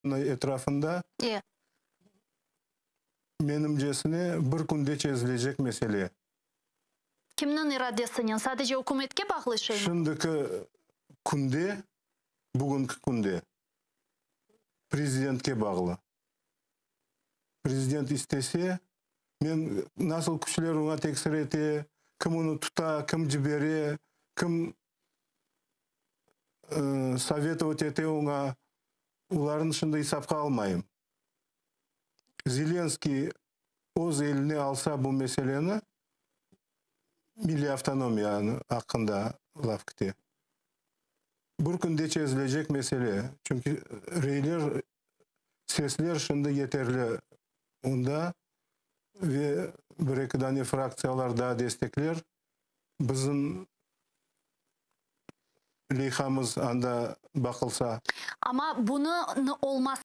Etrafında menimcesine bir künde çezilecek mesele. Kimniñ iradesinen? Sadece ükümetke bağlı şey mi? Şimdiki künde, bugünki künde prezidentke bağlı. Prezident istese, men nasıl küçler oña tesir ete, kim onı tuta, kim cibere, kim sovetovat ete oña, olarnı şimdi esapqa almayım. Zelenskiy öz eline alsa bu meseleni, milliy avtonomiyanı aqqında laf kete. Bir künde çezilecek mesele. Çünki reyler, sesler şimdi yeterli onda ve bir-eki dane fraktsiyalar daa destekler. Bizim leyhamız anda baqılsa. Amma bunı olmaz.